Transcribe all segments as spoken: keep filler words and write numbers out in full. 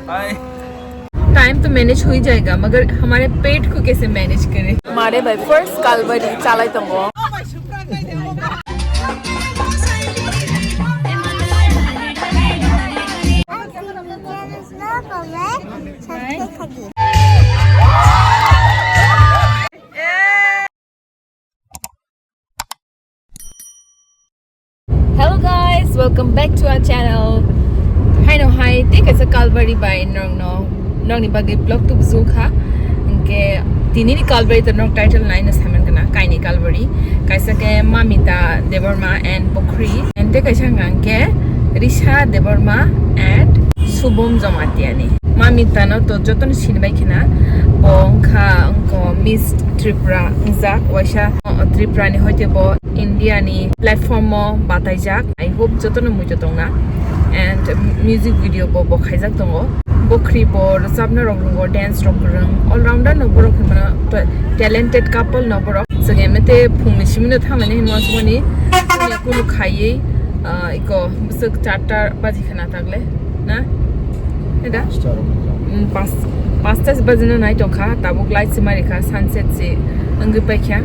Hi. Time तो मैनेज हो ही जाएगा, मगर हमारे पेट को कैसे मैनेज करें? हमारे भाई फर्स्ट कालबरी चालाई तंगो। Hello guys, welcome back to our channel. Hai no hai, tei kaisa Kalbari bai nong no, nong ni bagwi vlog tu buzuk ha. Hingke tini ni Kalbari to nok title nai no saman kana, kaini Kalbari. Kaisa ke Mamita Debbarma and Bokhri. And tei kaisa hingke Risha Debbarma and Subham Jamatia ni. Mamita no to joto no sini bai khina. Bo wngkha wngko Miss Tripura wngjak, waisa, o, Tripura ni hoite bo India ni platform o bataijak. I hope joto no muitu tongna. And music video bo, bo khaijak tongo. Bokhri bo rwchapna rok rwngo, dance rok kwrwng. All rounder no borok hinmano, ta-, talented couple no borok. Chwng emete phungni simi no thanglaini hinwi uansukmani. Kunu khaiwi, ah, iko bwswk charta baji khana tagle, na? Eda? Star. Mm, pas, pasta se bajino nai tongkha, tabuk light se marikha, sunset se wngwi paikha.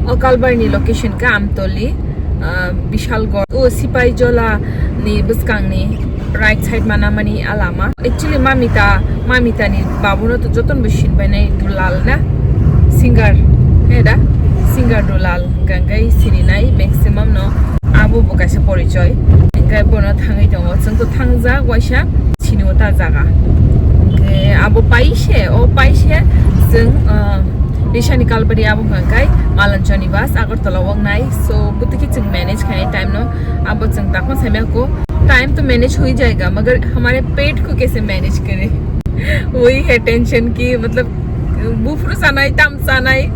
O Kalbari ni location khe Amtoli, ah, Bishalgarh, o Sipaijala ni bwskang ni right side mana mani a lama. Actually, Mamita, Mamita ni babu no to joton bo sin bai nai Dulal na singer, he da? Singer Dulal hingka hingkai sini nai maximum no abo bo kaisa porichoi. Hingkai bono thangwi tongo, chwng to thangjak waisa sini o ta jaga. Hingke abo paise, o paise chwng, ah, Risani Kalbari abo hingka hingkai Malanchani bus Agartala o wngnai. So, bwtwi khe chwng manage khainai time no, abo chwng takma saimaya ko. Time तो मैनेज हो ही जाएगा, मगर हमारे पेट को कैसे मैनेज करें, वही है टेंशन की, मतलब, bufru sanai, tam sanai,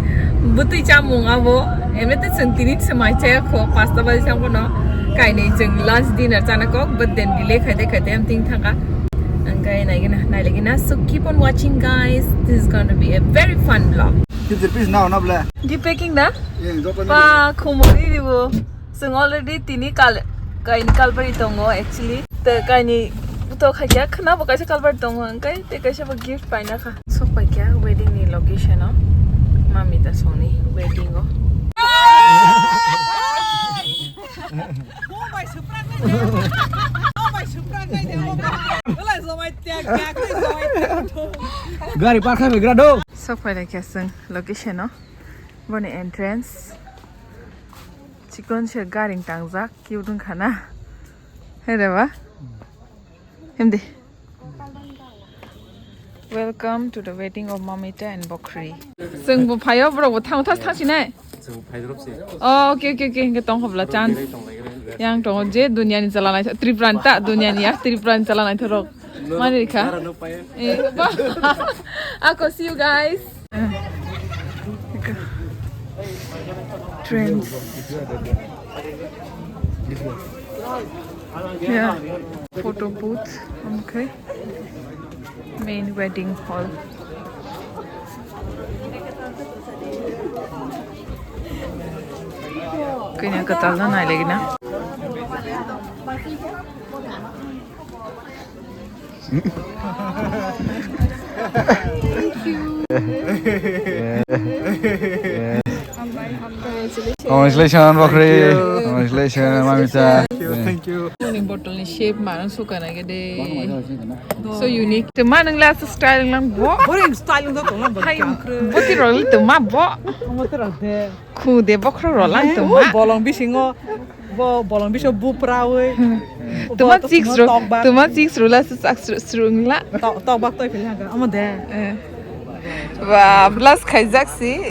bwtwi chamung abo, emete chwng tini se mai chaya kho, pasta baji thang bono, kainwi chwng lunch dinner chana kok, but then delay khaite khaite am ting thangkha, angkai naigina, nailagina, so keep on watching guys, this is going to be a very fun vlog. Fifty rupees nao na bla? Di packing da? Eh, joto ni. Pa, khumui ribo. Chwng already tini kal-, kaini Kalbari tongo actually. Te kaini buto khaikya khna bo kaisa Kalbari tongo, hwnkhe te kaisa bo gift paina kha. Sok paikya wedding ni location o. Mamita songni wedding o. Gari park khai gra do. Sok paikya chwng location o. Boni entrance. Chikon se garing tangjak, cute wngkha na. Hai reba? Himdi. Welcome to the wedding of Mamita and Bokhri. Chwng bo phaio, borok bo thang thas thang sinai. Chwng phaidrop se. Oh, okay, okay, okay. Hingke tong hobla chance. Yang tongo je dunia ni chala nai, Tripura ni ta dunia ni ya, Tripura ni chala nai thorok. Mani rikha. Eh, ba. Ako, see you guys. Trends. Yeah. Photo booth. Okay. Main wedding hall. Kanya katal na nai lagi na. Congratulations, Bokhri. Congratulations, Mamita. Thank you, thank you. Ni bottle ni shape manang suka na gede. So unique. Te manang la style lang bo. Boring style do tong lang bo. Hai, boti rol te ma bo. Mo te rol te. Khu de bokhro rol lang te ma. Bolong bisingo. Bo bolong biso buprawi. Tuma six ro, tuma six ro la sak srung la. Tok bak toi philha ga. Amo de. Eh. Ba, plus khaijak si.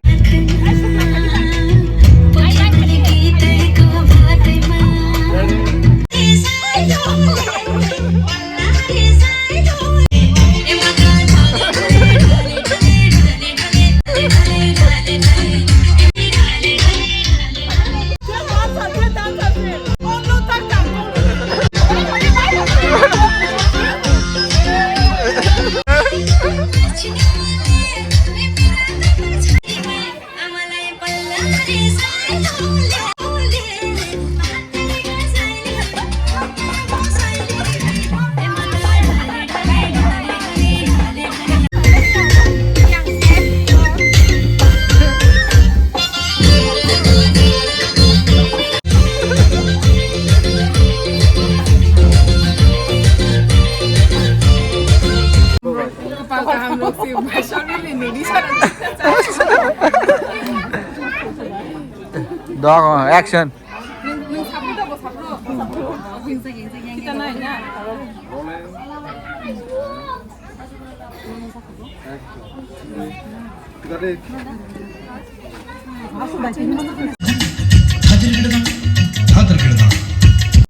Dog, action.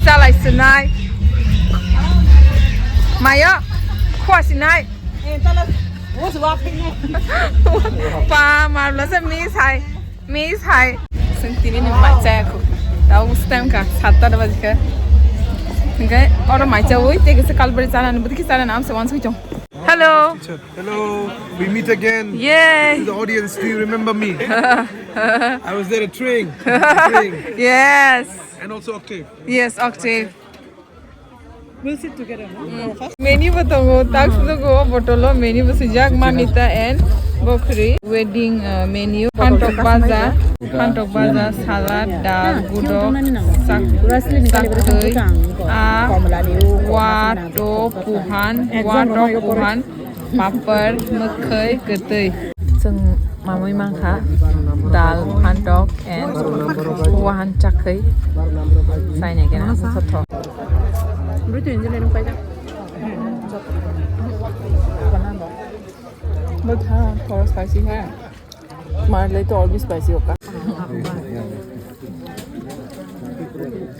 Salai sinai. Mayo. Khua sinai. Pa, marla se miss hai. Miss hai. Sing tini ni mai chaya ko. Tau stem ka, satta da baji ka. Okay, oro mai cha oi, te kisa kalbari chana ni, buti kisa na nam se wan sui chong. Hello. Hello, we meet again. Yay. To the audience, do you remember me? I was there at Tring. Tring. Yes. And also Octave. Yes, Octave. We'll sit together, no? Menu bo tongo, tak sudo go botolo menu bo sijak mamita and bokhri. Wedding, uh, menu, phantok baja, phantok baja, salad, dal, gudok, sak-, saktwi, a, wato, puhan, wato, puhan, papar, mwkhwi, kwtwi. Chwng mamwi mankha dal, phantok, and wahan chakhwi. Sainai kena, sotho. Bwtha, thoro spicy hai. Marlai to always spicy hoka.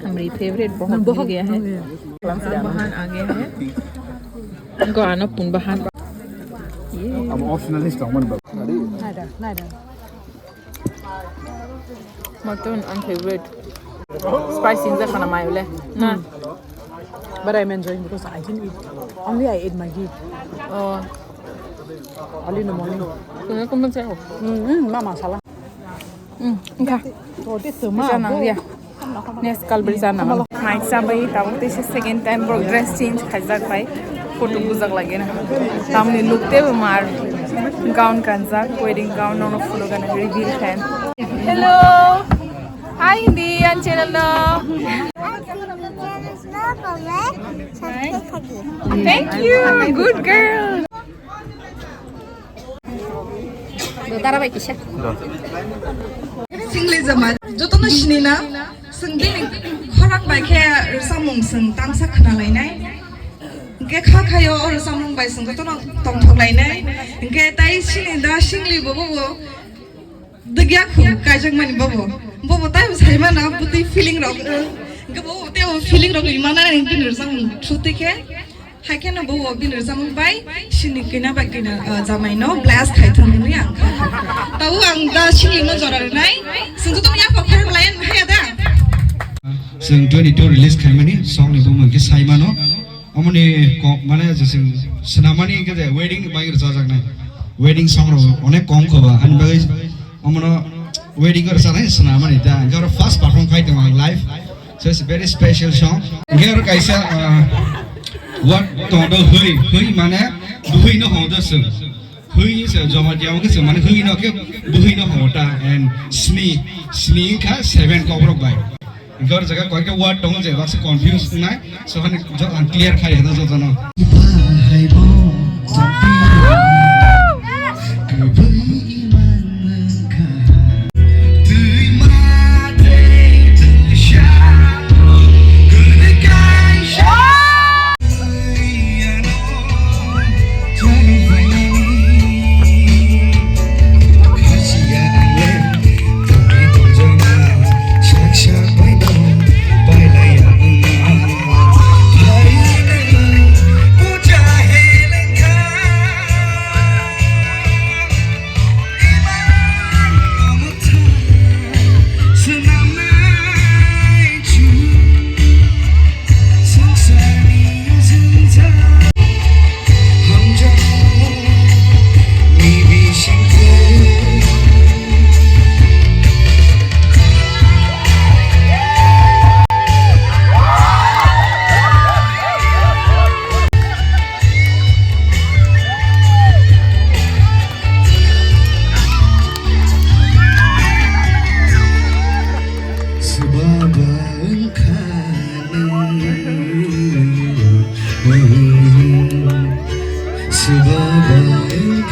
Hamri favorite bahut mil gaya hai. Bahan aa gaya hai. Inkhe ano pun bahan. Abo optional list tongmani ba. Naida, naida. Mutton ang favorite. Spicy wngkha na mai ule. Na. But I'm enjoying because I didn't eat. Only I ate Maggi. Oh. Early in the morning. Kung kung sa ko. Mm, mm, mama sala. Mm, wngkha. Oh, this is Bisa nang dia. Next kalbari sana. Mai chabai tabuk tei se second time borok dress change khaijak bai photo bujak lagi na. Tamni look tei bo mar gown kanjak, wedding gown, nono photo gana reveal fan. Hello. Hi Hindi, ang channel no. Thank you. Good girl. Dara bai kisa. Singli jama, jotono sinina, sing bini khorang bai khe rwchapmung sing tamsa khna lainai. Hingke kha khayo o rwchapmung bai sing jotono tongthok lainai. Hingke tai sini da singli bo bo bo dugya khu kaijak mani bo bo. Bo bo tai sai mana bwtwi feeling rok. Hingke bo bo tei o feeling rok ri mana hingke bini rwchapmung sotwi khe. Hai kheno bo bini rwchapmung bai sini kina bai kina, ah, jamai no bless khai thung hwnwi ang kha. Tau ang da sini no jora rwnai. Sung to ya ko khorok layan haya da. Sung twenty-two release khaimani song ni bumung khe Saimano. Omoni ko mane je sung snamani khe je wedding ni bai rwchapjaknai. Wedding song rok onek kom khoba. Ani bagwi omono wedding rwchapnai snamani da. Hwnkhe oro first perform khai tongo ang live. So it's a very special song. Hwnkhe oro kaisa, uh, word tongdo hwi, hwi mane bwhwi no hodo se. Hwi se Jamatia o khe se mane hwi no khe bwhwi no hodo ta and sni, sni kha seven kokrok bai. Hwnkhe oro jaga koi khe word tongo je baksa confuse wngnai. So hani jot ang clear khai hada jotono. Swbaba wngkha nwng, swbaba wngkha.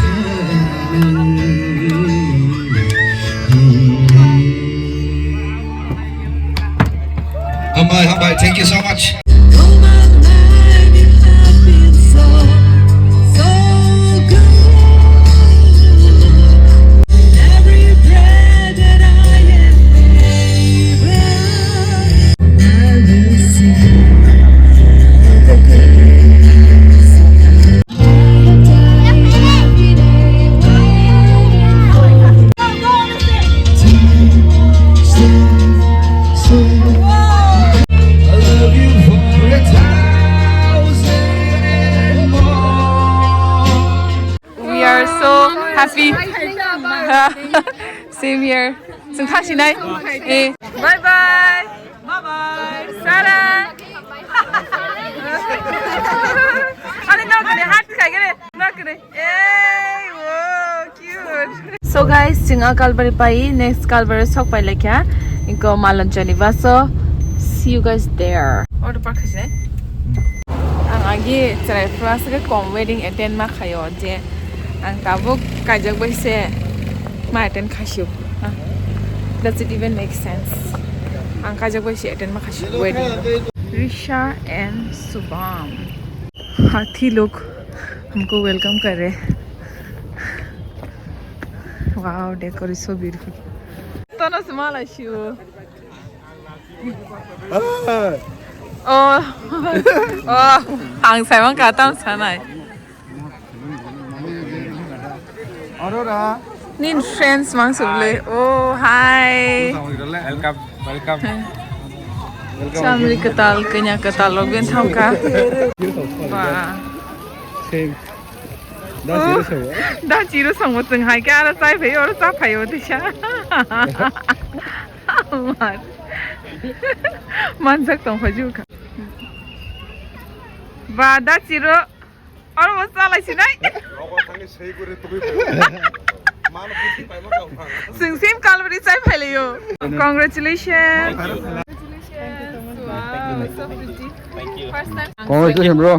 Thank you so much. We are so happy. Same here. Chwng thasinai. Eh. Bye bye. Bye bye. Sara. Ani nok ni hat khai gere. Nok ni. Ey, wow, cute. So guys, chwng a Kalbari pai, next Kalbari sok pai lekha. Inko Malonchani baso. See you guys there. Order park khasinai. Ang agi chwrai phuru aswk kom wedding attend ma khaio je ang tabuk kaijak bai se ma attend khaisio. Ah, does it even make sense? Ang kaijak bai se attend ma khaisio wedding. Risha and Subham. हाथी लोग हमको वेलकम कर रहे हैं। Wow, decor is so beautiful. Tono sumala shu. Oh. Oh, ang saimang katam sanai. Aurora. Nin friends mang suble. Oh, hi. Welcome, welcome. Welcome. Chamri katal, kanya katal, log ben tham ka. Ba. Same. Da chiro sango. Da chiro sango, chwng hai ka, ara chai phai, oro cha phai, o tisa. Man. Manjak tong phai ju ka. Ba, da chiro. Oro bo chalai sinai. Rogo thangwi sei guri tugui phai. Mano kusi paima tong phang. Chwng sim Kalbari chai phailaio. Congratulations. Congratulations. Wow, so pretty. Thank you. First time. Congratulations, bro.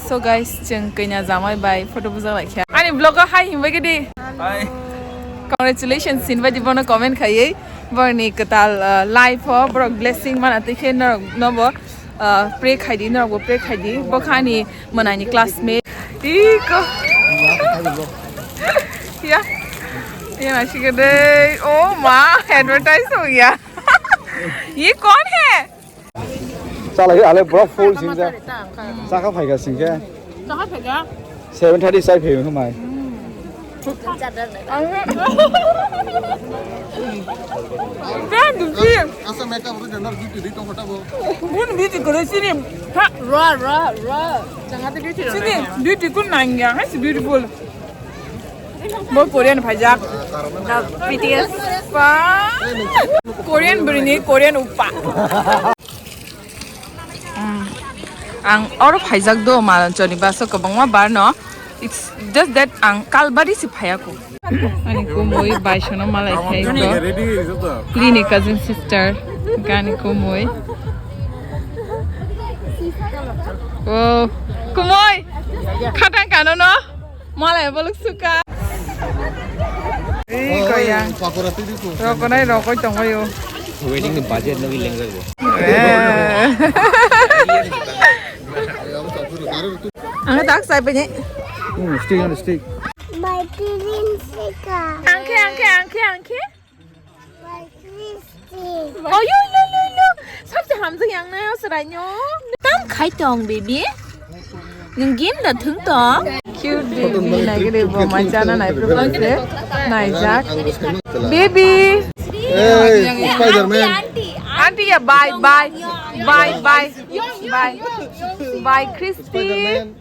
So guys, chwng kanya jamai bai photo bujak laikha. Ani vlog o hai himbai gidi. Hi. Congratulations, sin bai di bono comment khaiwi. Borni kwtal, uh, life o borok blessing mana twi khe norok nobo. Ah, pray khaidi, norokbo pray khaidi. Bo kha ani mwnani classmate. Iko. Ya. Ya, masih gede. Oh ma, advertise ho gaya. Ye kaun hai? Chala hi ale bro full singja. Chakha phaika singkhe. Chakha phaika. Seven thirty chai phaiwi hwnmai. Asa makeup ru jana beauty ri tong kota bo. Bun beauty kore sini. Ha, ra, ra, ra. Janga te beauty sini. Beauty kun nangya, ha, si beautiful. Bo Korean phaijak. The prettiest. Pa. Korean bwrwini Korean uppa. Mm. Ang oro phaijak do, Malonchoni bus o kwbangma bar no. It's just that ang Kalbari se phaiya ko. Ani kumui bai sono malai khai ko. Lini cousin sister. Gani kumui. Oh, kumui. Khatang kano no. Malai bolok suka. Ei, oh, koya. Pakora twi di ko. Rokonai rokoi tongo yo. Wedding ni budget no ileng jago. Eh. Ang tak sai pene. Hmm, stick on stick. My feeling sika. Angke, angke, angke, angke. Oh, yo, yo, yo, yo. Sabse hamjak yang nayo serainyo. Tam khai tong, baby. Nung game da thung tong. Cute baby, nai gede bo mai chana nai propose de. Nai jak. Baby. Hey, Spider-Man. Auntie ya, bye, bye. Bye, bye. Bye. Bye, Christy. Spider-Man.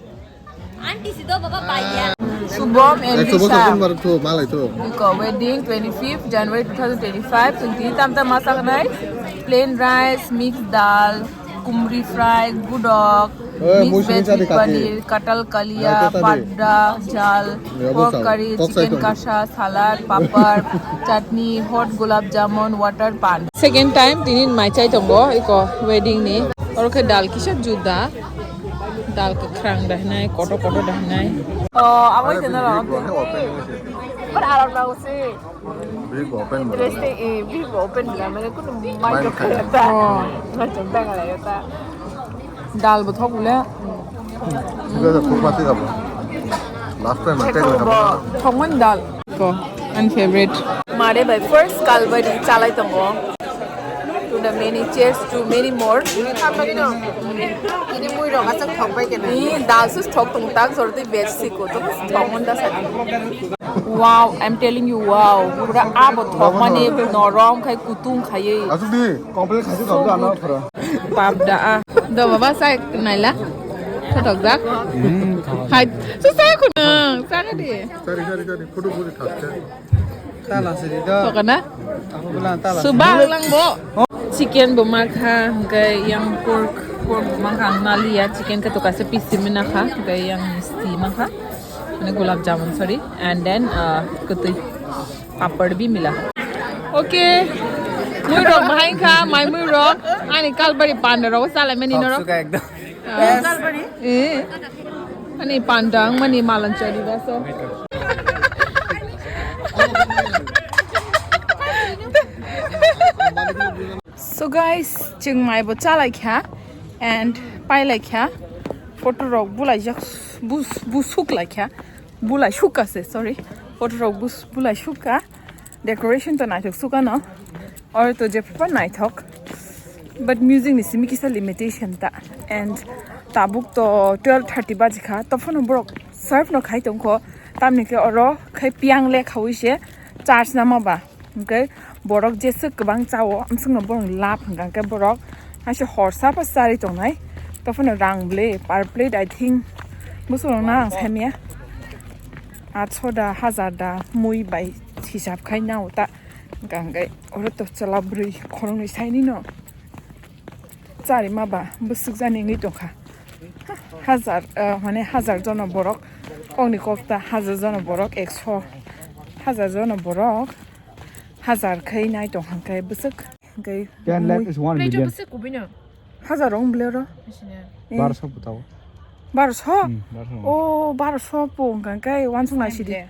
Auntie si do baba paya. Subham and Risha. Iko wedding twenty-fifth January two thousand twenty-five. Twenty tam tam masa kanai. Plain rice, mixed dal, kumri fry, gudok, mixed veg with paneer, katal kalia, padda, jal, pork curry, chicken kasha, salad, papad, chutney, hot gulab jamun, water, pan. Second time tini mai chai tongo iko wedding ni. Oro khe dal kisa juda. Dal kwkhrang da hinai, kotor kotor da hinai. Oh, abo khe noro. But I don't know, see. Big open. Interesting, eh, big open. Mane kuno mind kaya ta. Oh. Macam ta kaya ta. Dal bo thok bole. Juga ada kupa sih apa? Last time I take like apa? Thok man dal. Ko, and favorite. Mare bai first kalbari chalai tongo. To the many, cheers to many more. Ini mui rok asok thok bai kena. Ni dal sus thok tong tak jor de veg siko to thok mon da sa. Wow, I'm telling you, wow. Pura abo thok mani norom khai kutung khai. Asuk di, complain khai thok da na phara. Bab da a. Do baba sai naila. Thok jak. Hai, su sai khunang, sa ka di. Sorry, sorry, sorry. Photo photo thak. Tala sidi do. Tokana? Ako bilang tala. Subang lang bo. Chicken bo makha, hingke yang pork, pork bo makha, ang maliya, chicken ke to kasa piece simi nakha, hingke yang misti makha. Mane gulab jamun, sorry. And then, uh, kutui papad bi mila. Okay. Mui rok bahai kha, mai mui rok. Ani kalbari panda rok salai mani norok. Suka ekdom. Ah. Eh. Ani panda ang mani malan chari baso. So guys, chwng mai bo chalai kha and pai lai kha. Photo rok bulai jak bus busuk lai kha. Bulai suk ase, sorry. Photo rok bus bulai suk ka. Decoration to naithok suk ano. Or to je proper naithok. But music ni simi kisa limitation ta. And tabuk to twelve thirty baji kha. To phano borok serve no khai tongkho. Tamni ke oro khai piang le khawi se charge nama ba. Hingke borok jeswk kwbang chao, amswkno borok lab hingka hingke borok haise horsa pa charwi tongnai. Tophano rang bwle per plate, I think, bwswk rok na ang saimanya. Atso da, hazar da, mui bai hisab khai nao ta. Hingka hingke oro to chwla bwrwi khoroknwi sainino. Charima ba bwswk jani wngwi tongkha. Hazar, ah, mane hazar jono borok, kokni kokta hazar jono borok, ekso hazar jono borok, hazar khai nai tong hwnkhe bwswk, hwnkhe ten lakh mui is one Plate o million. Bwswk kubui no? Hazar wng bwle oro. Bwswk ne? Eh. Barosho bwtao. Barosho? Hmm, barosho. O, barosho po hwnkhe wansuk nai sidi.